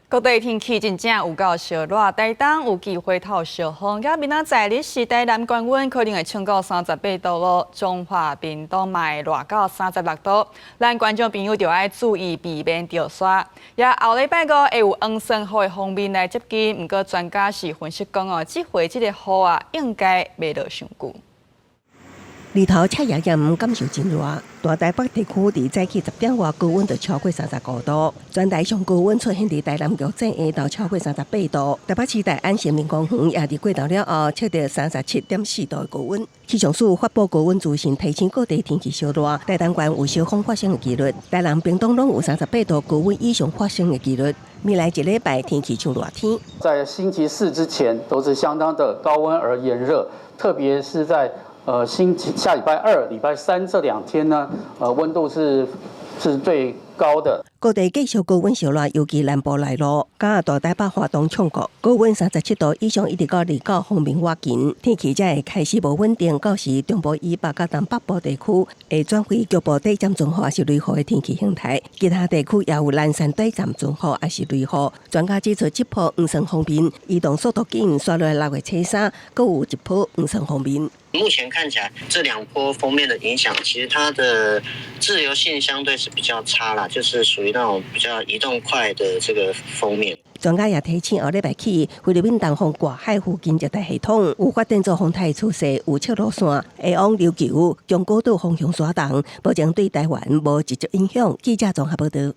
各地天氣真正有夠燒熱，台東有機會透燒風，佮明仔載日時台南高溫可能會衝到38度咯，彰化屏東嘛會熱到36度。咱觀眾朋友就愛注意避免著沙。也後禮拜五會有黃酸雨的鋒面來接近，毋過專家是分析講哦，這回這个雨啊，應該袂落傷久。日頭赤炎炎，感受真熱。大台北地區佇早起10點外高溫就超過35度，全台上高溫出現佇台南玉井下晝超過38度。台北市大安森林公園也佇過晝了後測著37.4度的高溫。氣象署發布高溫資訊，提醒各地天氣燒熱，台東縣有燒風發生的機率，台南、屏東攏有三十八度高溫以上發生的機率。未來一禮拜天氣像熱天。在星期四之前都是相當的高溫而炎熱，特別是在星期下禮拜二、禮拜三這兩天呢，溫度是最高的。各地繼續高溫燒熱，尤其南部內陸，佮大台北、花東衝國高溫37度以上，一直到29鋒面倚近，天氣才會開始無穩定。到時中部以北佮東北部地區會轉為局部短暫陣雨抑是雷雨的天氣形態，其他地區也有零散短暫陣雨抑是雷雨。專家指出，這波黃酸鋒面移動速度緊，紲落6月初三，閣有一波黃酸鋒面。目前看起來，這兩波鋒面的影響，其實它的滯留性相對是比較差啦，就是屬於那種比較移動快的這個鋒面。專家也提醒，後禮拜起，菲律賓東方外海附近熱帶系統有發展做風台趨勢，有赤路線會往琉球、中國島方向徙動，目前對台灣無直接影響。記者綜合報道。